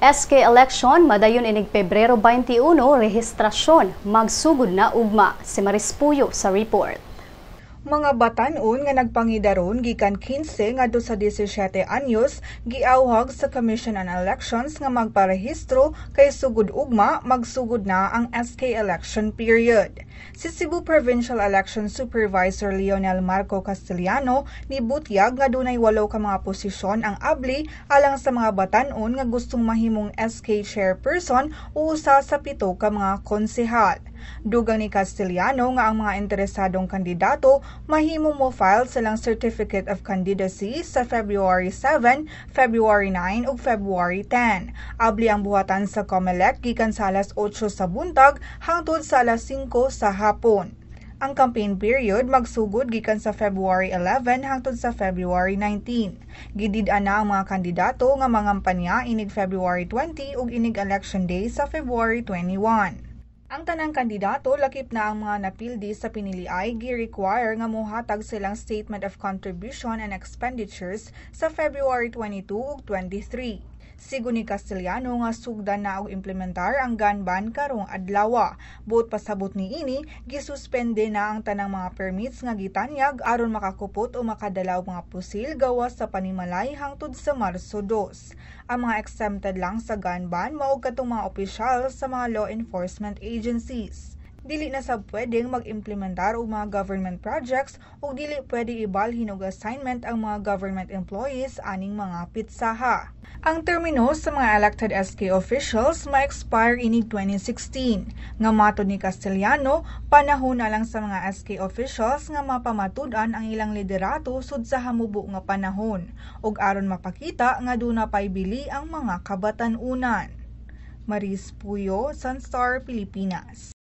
SK election madayon inig Pebrero 21, rehistrasyon magsugod na ugma. Si Maris Puyo sa report. Mga batan-on nga nagpangidaron gikan 15 ngadto sa 17 anyos giawhag sa Commission on Elections nga magparehistro kay sugod ugma magsugod na ang SK election period. Si Cebu Provincial Election Supervisor Lionel Marco Castellano nibutyag nga dunay 8 ka mga posisyon ang abli alang sa mga batan-on nga gustong mahimong SK chairperson o usa sa 7 ka mga konsehal. Dugang ni Castellano nga ang mga interesadong kandidato mahimo mo file silang Certificate of Candidacy sa February 7, February 9 ug February 10. Abli ang buhatan sa COMELEC gikan sa alas 8 sa buntag hangtod sa alas 5 sa hapon. Ang campaign period magsugod gikan sa February 11 hangtod sa February 19. Gidid-an na ang mga kandidato nga mangampanya inig February 20 ug inig election day sa February 21. Ang tanang kandidato, lakip na ang mga napildi sa piniliay, gi-require nga mohatag silang statement of contribution and expenditures sa February 22 ug 23. Sigon ni Castellano nga sugdan na og implementar ang gun ban karong adlaw. Buot pasabot niini, gisuspende na ang tanang mga permits nga gitanyag aron makakupot o makadala og mga pusil gawas sa panimalay hangtod sa Marso 2. Ang mga exempted lang sa gun ban mao katong mga opisyal sa mga law enforcement agencies. Dili na sab pwedeng mag-implementar og mga government projects ug dili pwede ibalhin og assignment ang mga government employees aning mga pitsaha. Ang termino sa mga elected SK officials ma-expire inig 2016. Nga matod ni Castellano, panahon na lang sa mga SK officials nga mapamatud-an ang ilang liderato sud sa hamubo nga panahon ug aron mapakita nga duna pay bili ang mga kabatan-unan. Maris Puyo, Sunstar Pilipinas.